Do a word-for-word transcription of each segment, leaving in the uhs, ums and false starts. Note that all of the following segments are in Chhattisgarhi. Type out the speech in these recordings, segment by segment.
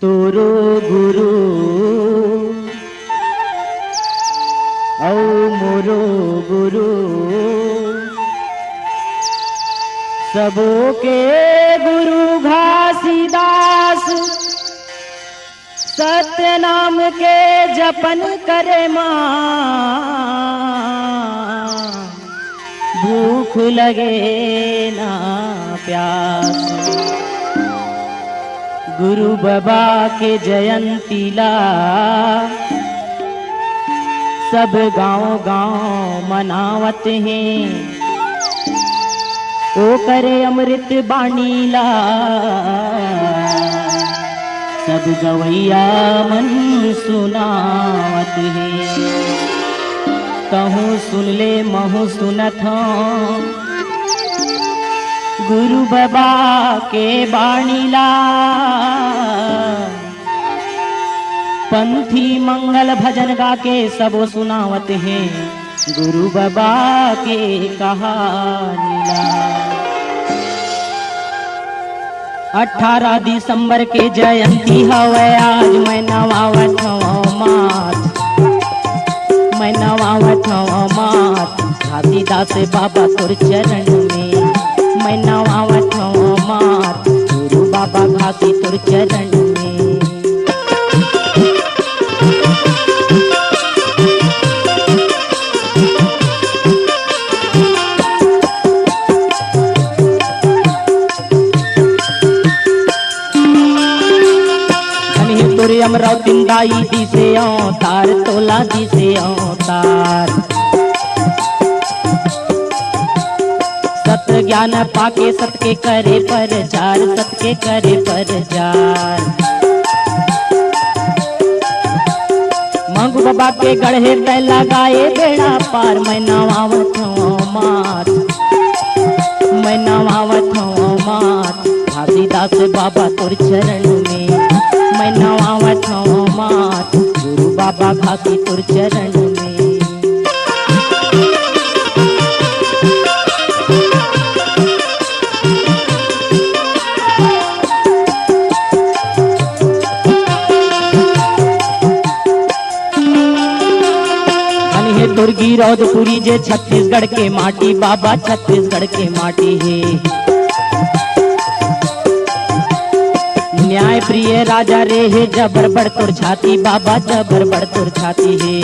तोरो गुरु अउ मोरो गुरु, सबो के गुरु घासीदास। सत्य नाम के जपन करे मा भूख लगे ना प्यास। गुरु बाबा के जयंती ला सब गांव गांव मनावत हे। ओकरे अमृत बानी ला सब गवैया मन सुनावत हे। तहूँ सुन ले, महूँ सुनत हूँ गुरु बाबा के बानी ला। पंथी मंगल भजन गा के सबो सुनावत हे गुरु बाबा के कहानी ला। अठारह दिसंबर के जयंती हवय आज, मैं नवावत हवं माथ, मैं नवावत हवं माथ, घासीदास बाबा तोर चरण में। मैं नवावत हवं माथ, गुरु बाबा घासी तोर चरण में। धन हे तोरे अमरावती दाई दिसे अवतार, तोला दिसे अवतार। सत ज्ञान पाके सत के करे प्रचार, सत के करे प्रचार। मंगू बाबा के गढ़े तै लगाए बेड़ा पार, मैं नवावत हवं माथ, मैं नवावत हवं माथ, घासीदास बाबा तोर चरण में। मैं नवावत हवं माथ, गुरु बाबा घासी तोर चरण में। धन हे तोर गिरौदपुरी जे छत्तीसगढ़ के माटी, बाबा छत्तीसगढ़ के माटी हे। न्याय प्रिय राजा रे हे, जबर बड़ तोर छाती, बाबा जबर बड़ तोर छाती हे।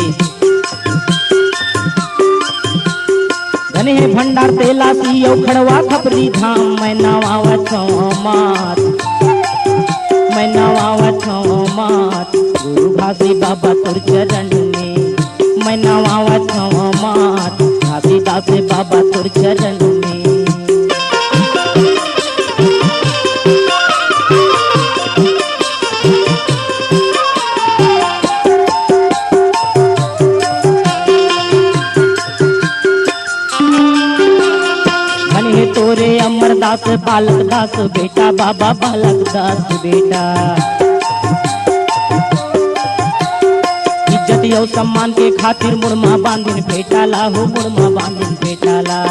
धन हे भंडार तेलासी अउ खड़वा खपरी धाम, मैं नवावत हवं माथ, मैं नवावत हवं माथ, गुरु घासी बाबा तोर चरण में। मैं नवावत हवं माथ, घासीदास बाबा तोर चरण में। धन हे तोरे अमरदास, बालक दास बेटा, बाबा बालक दास बेटा। इज्जत अउ सम्मान के खातिर मुड़मा बांधिन फेटा ला हो, मुड़मा बांधिन फेटा ला।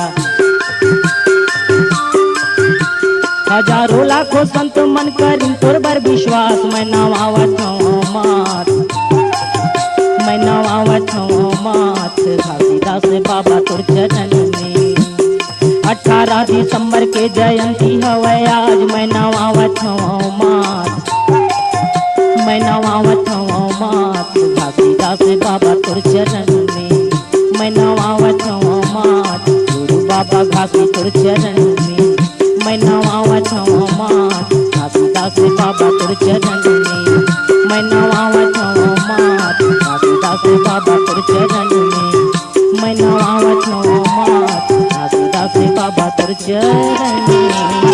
हजारों लाखों संत मन करिन तोर बर विश्वास, मैं नवावत हवं माथ, मैं नवावत हवं माथ, घासीदास बाबा तोर चरण में। अठारह दिसंबर के जयंती हवय आज, मैं नवावत हवं माथ, मैं नवावत हवं माथ, घासीदास बाबा तोर चरण में। मैं नवावत हवं माथ, गुरु बाबा घासी तोर चरण में। मैं नवावत हवं माथ, घासीदास बाबा तोर चरण में। मैं नवावत हवं माथ, घासीदास बाबा तोर चरण में। मैं नवावत हवं माथ, घासीदास बाबा तोर चरण में।